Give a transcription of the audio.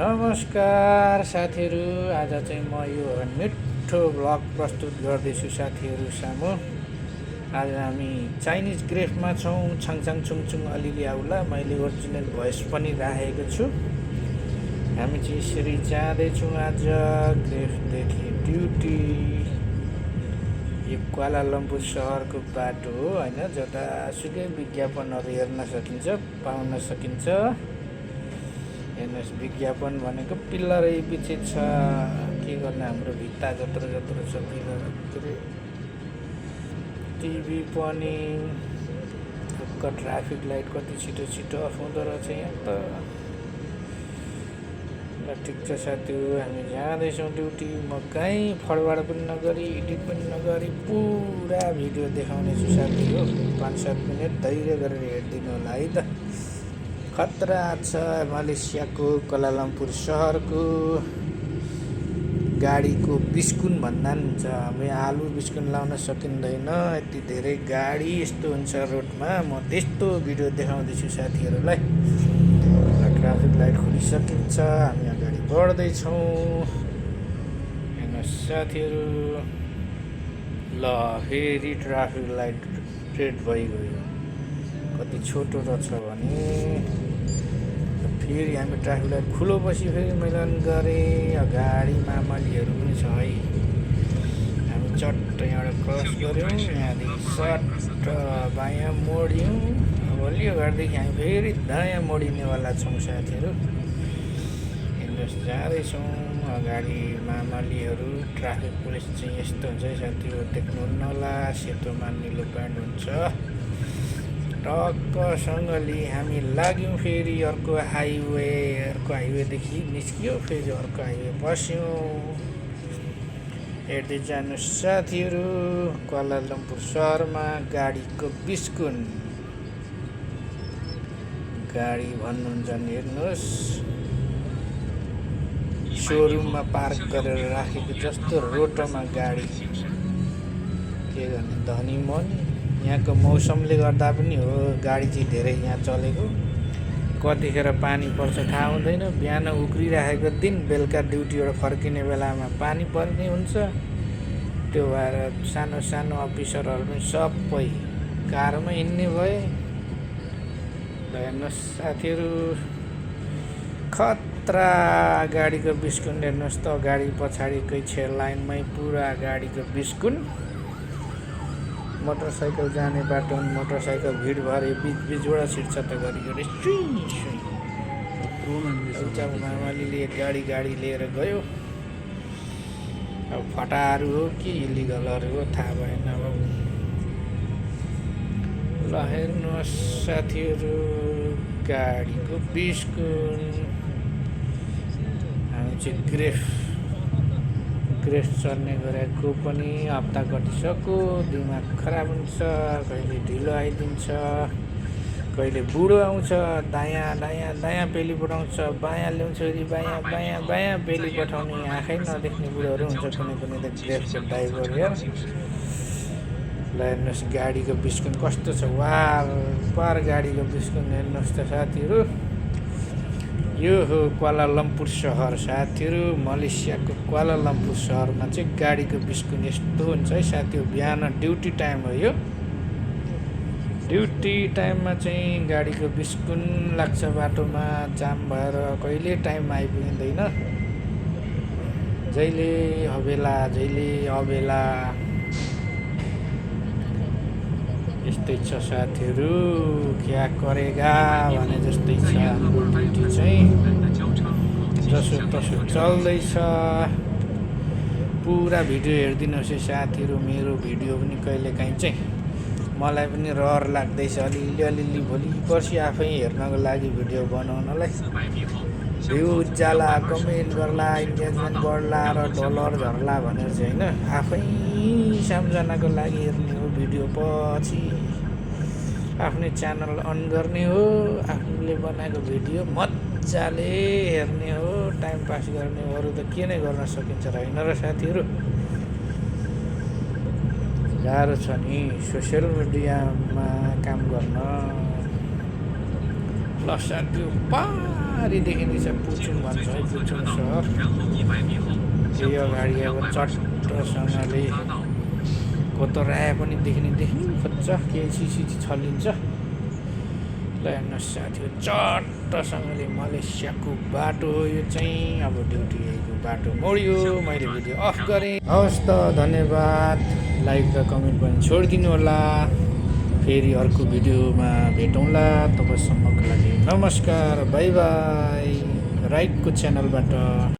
नमस्कार साथीहरू, आज चाहिँ म यो मिठो ब्लग प्रस्तुत गर्दैछु साथीहरू सामु। आज हामी चाइनिज ग्रेफमा छौँ। छाङछाङ छुङछुङ अलिअलि आउला, मैले ओरिजिनल भोइस पनि राखेको छु। हामी चाहिँ यसरी जाँदैछौँ आज ग्रेफदेखि ड्युटी। यो क्वालालम्पुर सहरको बाटो हो होइन, जतासुकै विज्ञापनहरू हेर्न सकिन्छ, पाउन सकिन्छ। हेर्नुहोस्, विज्ञापन भनेको पिल्लरै पछि छ। के गर्ने, हाम्रो भित्ता जत्रो जत्रो छ पिल्लर। टिभी पनि, ट्राफिक लाइट कति छिटो छिटो अफ हुँदो रहेछ यहाँ त। ल ठिक छ साथीहरू, हामी जाँदैछौँ ड्युटी। म कहीँ फडवाड पनि नगरी, एडिट पनि नगरी पुरा भिडियो देखाउने छु साथी हो। 5-7 मिनट धैर्य गरेर हेरिदिनु होला है त। खतरा छ मलेसियाको क्वालालम्पुर सहरको गाडीको बिस्कुन भन्दा नि हुन्छ। हामी आलु बिस्कुन लाउन सकिँदैन, यति धेरै गाडी यस्तो हुन्छ रोडमा। म त्यस्तो भिडियो देखाउँदैछु साथीहरूलाई। ट्राफिक लाइट खोलिसकिन्छ, हामी अगाडि बढ्दैछौँ। हेर्नुहोस् साथीहरू, ल फेरि ट्राफिक लाइट रेड भइगयो। कति छोटो रहेछ भने फेरि हामी ट्राफिक लाइट खुलोपछि फेरि मिलन गरेँ। अगाडि मामलीहरू पनि छ है। हामी चट्ट यहाँबाट क्रस गऱ्यौँ, यहाँदेखि सट्ट बायाँ मोड्यौँ। अब अलि अगाडिदेखि हामी फेरि दायाँ मोडिनेवाला छौँ साथीहरू। हेर्नुहोस्, जाँदैछौँ अगाडि मामलीहरू। ट्राफिक पुलिस चाहिँ यस्तो हुन्छ है साथीहरू, देख्नुहुन्न होला, सेतोमा निलो प्यान्ट हुन्छ। टक्कसँगले हामी लाग्यौँ फेरि अर्को हाइवेदेखि निस्कियो, फेरि अर्को हाइवे पस्यौँ। हेर्दै जानुहोस् साथीहरू, क्वालालम्पुर सहरमा गाडीको बिस्कुन। गाडी भन्नुहुन्छ भने हेर्नुहोस्, सोरुममा पार्क गरेर राखेको जस्तो रोटोमा गाडी। के गर्ने, धनी मन। यहाँको मौसमले गर्दा पनि हो गाडी चाहिँ धेरै यहाँ चलेको। कतिखेर पानी पर्छ थाहा हुँदैन। बिहान उक्रिराखेको दिन, बेलुका ड्युटीबाट फर्किने बेलामा पानी पर्ने हुन्छ। त्यो भएर सानो सानो अफिसरहरू पनि सबै कारमा हिँड्ने भए। हेर्नुहोस् साथीहरू, खतरा गाडीको बिस्कुन। हेर्नुहोस् त, गाडी पछाडिकै छेर लाइनमै पुरा गाडीको बिस्कुन। मोटरसाइकल जाने बाटो, मोटरसाइकल भिड भएर बिचबाट छिट्छ त गरी मामालीले गाडी लिएर गयो। अब फटाहरू हो कि इलिगलहरू हो थाहा भएन। अब ल हेर्नुहोस् साथीहरू, गाडीको बिस्कुन। हामी चाहिँ ग्रेफ चढ्ने गरेको पनि हप्ता कटिसक्यो। दिमाग खराब हुन्छ, कहिले ढिलो आइदिन्छ, कहिले बुढो आउँछ। दायाँ पेली पठाउँछ, बायाँ ल्याउँछ, फेरि बायाँ पेली पठाउने आँखै नदेख्ने बुढोहरू हुन्छ कुनै त ग्रेफको ड्राइभर यार। ल हेर्नुहोस् गाडीको बिस्कुन कस्तो छ, वार पार गाडीको बिस्कुन। हेर्नुहोस् त साथीहरू, यो हो क्वालालम्पुर सहर साथीहरू। मलेसियाको क्वालालम्पुर सहरमा चाहिँ गाडीको बिस्कुन यस्तो हुन्छ है साथीहरू। बिहान ड्युटी टाइम हो यो। ड्युटी टाइममा चाहिँ गाडीको बिस्कुन लाग्छ बाटोमा, जाम भएर कहिले टाइममा आइपुगिँदैन। जहिले अबेला यस्तै छ साथीहरू। क्या करेगा भने जस्तै छ हाम्रो ड्युटी चाहिँ। जसो चल्दैछ। पुरा भिडियो हेरिदिनुहोस् है साथीहरू। मेरो भिडियो पनि कहिलेकाहीँ चाहिँ मलाई पनि रहर लाग्दैछ अलिअलि भोलि पर्सि आफै हेर्नको लागि भिडियो बनाउनलाई। भ्यू जाला, कमेन्ट गर्ला, इन्गेजमेन्ट बढ्ला र डलर झर्ला भनेर चाहिँ होइन, आफै सम्झनाको लागि हेर्ने हो भिडियो। पछि आफ्नै च्यानल अन गर्ने हो, आफूले बनाएको भिडियो मजाले हेर्ने हो, टाइम पास गर्ने हो। अरू त के नै गर्न सकिन्छ र होइन र साथीहरू। गाह्रो छ नि सोसियल मिडियामा काम गर्न। ल साथी, बिस्तारै देखिँदैछ पुचुङ भन्छ है पुचुङ सहर यही अगाडि अब चट्टसँगले कोतराया पनि देखिनु खोज्छ केही सिसी छल्लिन्छ ल हेर्नुहोस् साथीहरू चट्टसँगले मलेसियाको बाटो हो यो चाहिँ अब ड्युटीको बाटो मोड्यो मैले भिडियो अफ गरेँ हवस् त धन्यवाद लाइक र कमेन्ट पनि छोडिदिनु होला फेरि अर्को भिडियोमा भेटौँला तबसम्मको लागि नमस्कार बाई बाई राइटको च्यानलबाट